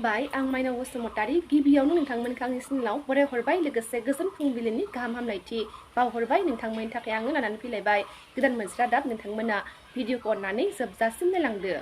खुलुमबाय आं माइनाव बसुमतारी गिबियावनो नोंथांमोनखौ आंनि चेनेलाव बराय हरबाय लोगोसे गोजोन फुंबिलिनि गाहाम हामलायथि बावहरबाय नोंथांमोननि थाखाय आङो लानानै फैलायबाय गोदान मोनसे रादाब नोंथांमोना भिडिअखौ अननानै जोबजासिम नायलांदो।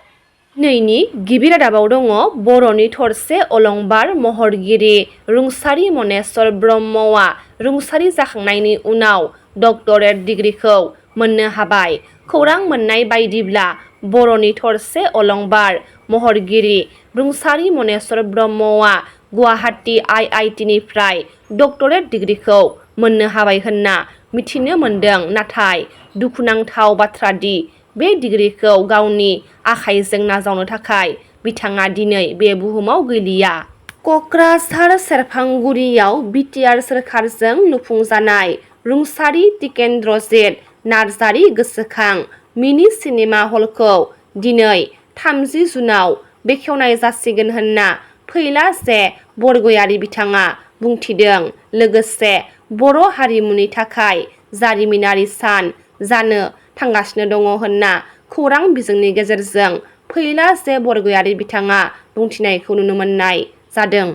दिनैनि गिबि रादाबाव दङ बर'नि थरसे अलंबार महरगिरि रुंसारि मनेस्वर ब्रह्मआ रुंसारि जाखांनायनि उनाव डक्टरेट डिग्रीखौ मोननो हाबाय। खौरां मोननाय बायदिब्ला बर'नि थरसे अलंबार महरगिरि रुंसारि मनेस्वर ब्रह्मआ गुवाहाटी IIT निफ्राय डक्टरेट डिग्रीखौ मोननो हाबाय होनना मिथिनो मोन्दों। नाथाय दुखुनांथाव बाथ्रा दि बे डिग्रीखौ गावनि आखाइजों नाजावनो थाखाय बिथाङा दिनै बे बुहुमाव गैलिया। क'क्राझार सेरफांगुरियाव BTR सोरखारजों लुफुंजानाय रुंसारि टिकेन्द्रजित नार्जारि गोसोखां मिनि सिनेमा हलखौ दिनै 30 जुनाव बेखेवनाय जासिगोन होनना फैला जे बरगयारि बिथाङा बुंथिदों। लोगोसे बर' हारिमुनि थाखाय जारिमिनारि सान जानो थांगासिनो दङ होनना खौरां बिजोंनि गेजेरजों फैला जे बरगयारि बिथाङा बुंथिनायखौ नुनो मोननाय जादों।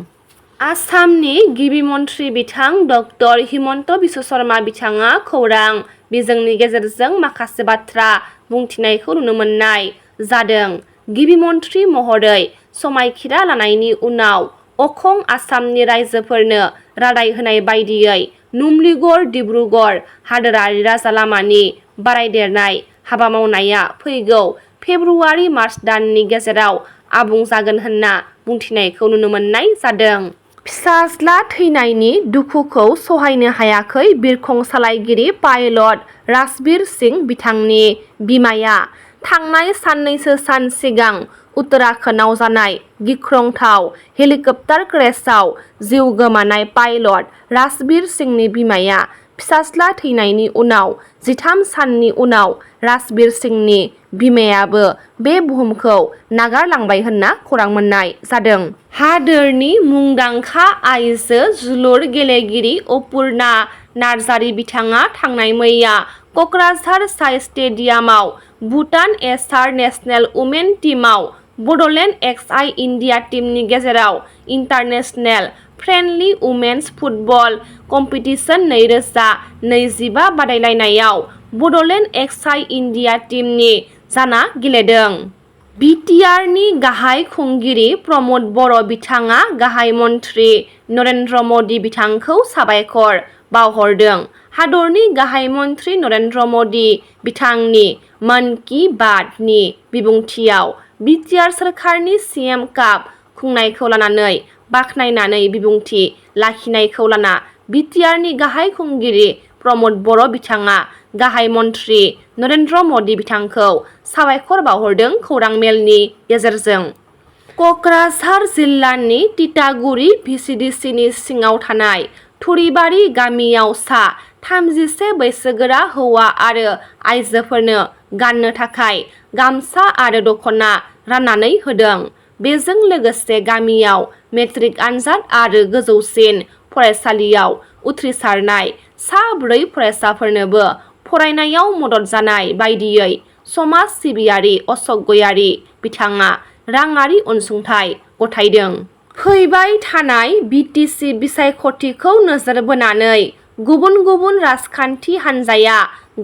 आसामनि गिबि मन्थ्रि बिथां डक्टर हिमन्त बिश्व शर्मा बिथाङा खौरां बिजोंनि गेजेरजों माखासे बाथ्रा बुंथिनायखौ नुनो मोननाय जादों। गिबि मन्थ्रि महरै समायखिरा लानायनि उनाव अखं आसामनि रायजोफोरनो रादाय होनाय बायदियै नुमलिगड़ डिब्रुगड़ हादोरारि राजालामानि बारायदेरनाय हाबा मावनाया फैगौ फेब्रुवारि मार्च दाननि गेजेराव आबुं जागोन होनना बुंथिनायखौ नुनो मोननाय जादों। फिसाज्ला थैनायनि दुखुखौ सहायनो हायाखै बिरखं सालायगिरि पाइलट राजबीर सिंह बिथांनि बिमाया थांनाय साननैसो सान सिगां उत्तराखन्डआव जानाय गिख्रंथाव हेलिकप्टार क्रेशआव जिउ गोमानाय पाइलट राजबीर सिंहनि बिमाया फिसाज्ला थैनायनि उनाव 13 साननि उनाव राजबीर सिंहनि बिमायाबो बे बुहुमखौ नागारलांबाय होनना खौरां मोननाय जादों। हादोरनि मुंदांखा आइजो जोलुर गेलेगिरि अपुर्णा नार्जारि बिथाङा थांनाय मैया क'क्राझार साइ स्टेडियामाव भुटान एसार नेशनेल उमेन टीमआव बड'लेण्ड XI इन्डिया टीमनि गेजेराव international friendly women's football competition 2025 बादायलायनायाव बड'लेण्ड XI इन्डिया टीमनि जाना गेलेदों। BTRनि गाहाय खुंगिरि प्रमद बर' बिथाङा गाहाय मन्थ्रि नरेन्द्र मदि बिथांखौ साबायखर बावहरदों। हादरनि गाहाय मन्थ्रि नरेन्द्र मदि बिथांनि मन की बातनि बिबुंथियाव BTR सोरखारनि CM काप खुंनायखौ लानानै बाख्नायनानै बिबुंथि लाखिनायखौ लाना BTRनि गाहाय खुंगिरि प्रमद बर' बिथाङा गाहाय मन्थ्रि नरेन्द्र मदि बिथांखौ साबायखर बावहरदों। खौरां मेलनि गेजेरजों क'क्राझार जिल्लानि तितागुरि VCDCनि सिङाव थानाय थुरिबारि गामियाव सा 31 बैसोगोरा हौवा आरो आइजोफोरनो गाननो थाखाय गामसा आरो दख'ना राननानै होदों। बेजों लोगोसे गामियाव मेट्रिक आनजाद आरो गोजौसिन फरायसालियाव उथ्रिसारनाय सा 4 फरायसाफोरनोबो फरायनायाव मदद जानाय बायदियै समाज सिबियारि अशक गयारी बिथाङा राङारि अनसुंथाइ गथायदों। फैबाय थानाय BTC बिसायख'थिखौ नोजोर बोनानै गुबुन गुबुन राजखान्थि हान्जाया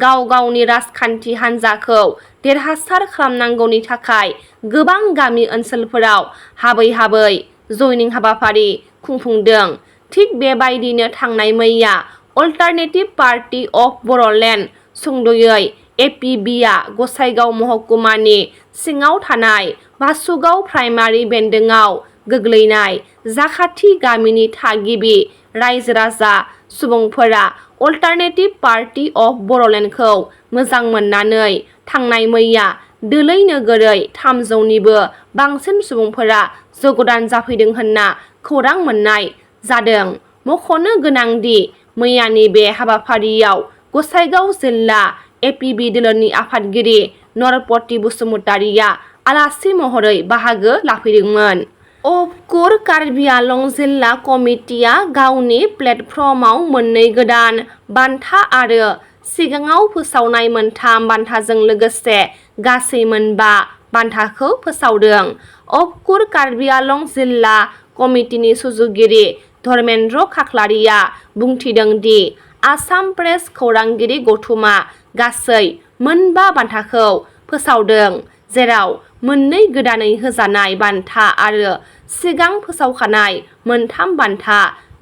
गाव गावनि राजखान्थि हान्जाखौ देरहासार खालामनांगौनि थाखाय गोबां गामि ओनसोलफोराव हाबै जयनिं हाबाफारि खुंफुंदों। थिग बेबायदिनो थांनाय मैया अल्टारनेटिभ पार्टी अफ बड'लेण्ड सुंद'यै APBआ गसाइगाव महकुमानि सिङाव थानाय बासुगाव प्राइमारि बेन्दोङाव गोग्लैनाय जाखाथि गामिनि थागिबि रायजो राजा सुबुंफोरा अल्टारनेटिभ पार्टी अफ बड'लेण्डखौ मोजां मोननानै थांनाय मैया दोलै नोगोरै 300निबो बांसिन सुबुंफोरा जगदान जाफैदों होनना खौरां मोननाय जादों। मख'नो गोनांदि मैयानि बे हाबाफारियाव गसाइगाव जिल्ला APB दोलोनि आफादगिरि नरपति बसुमतारीया आलासि महरै बाहागो लाफैदोंमोन। अफकुर कार्बि आलं जिल्ला कमिटिया गावनि प्लेटफर्मआव मोननै गोदान बान्था आरो सिगाङाव फोसावनाय मोनथाम बान्थाजों लोगोसे गासै मोनबा बान्थाखौ फोसावदों। अफकुर कार्बि आलं जिल्ला कमिटिनि सुजुगिरि धर्मेन्द्र खाख्लारिया बुंथिदों दि आसाम प्रेस खौरांगिरि गौथुमा गासै मोनबा बान्थाखौ फोसावदों, जेराव मोननै गोदानै होजानाय बान्था आरो सिगां फोसावखानाय मोनथाम बान्था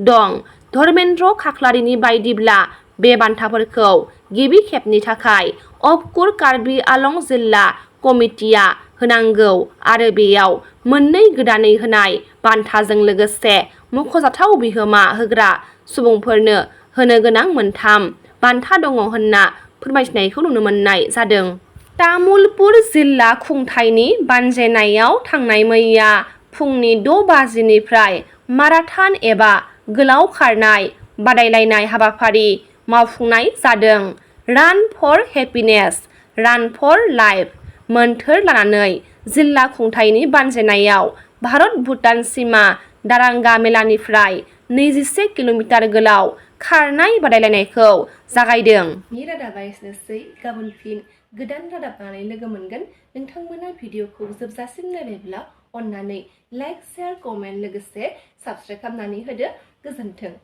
दं। धर्मेन्द्र खाख्लारिनि बायदिब्ला बे बान्थाफोरखौ गिबि खेबनि थाखाय अफकुर कार्बि आलं जिल्ला कमिटिया होनांगौ आरो बेयाव मोननै गोदानै होनाय बान्थाजों लोगोसे मख'जाथाव बिहोमा होग्रा सुबुंफोरनो होनो गोनां मोनथाम बान्था दङ होनना फोरमायथिनायखौ नुनो मोननाय जादों। तामुलपुर जिल्ला खुंथायनि बानजायनायाव थांनाय मैया फुंनि 6 बाजिनिफ्राय माराथन एबा गोलाव खारनाय बादायलायनाय हाबाफारि मावफुंनाय जादों। रान फर हेपिनेस, रान फर लाइफ मोन्थोर लानानै जिल्ला खुंथायनि बानजायनायाव भारत-भुटान सिमा दारांगा मेलानिफ्राय 21 किल'मिटार गोलाव खारनाय बादायलायनायखौ जागायदों। नि रादाबा एसेनोसै, गाबोन फिन गोदान रादाब लानानै लोगो मोनगोन। नोंथांमोना भिडिअखौ जोबजासिम नायबायब्ला अन्नानै लाइक, शेयार, कमेन्ट लोगोसे साबस्क्राइब खालामनानै होदो। गोजोन्थों।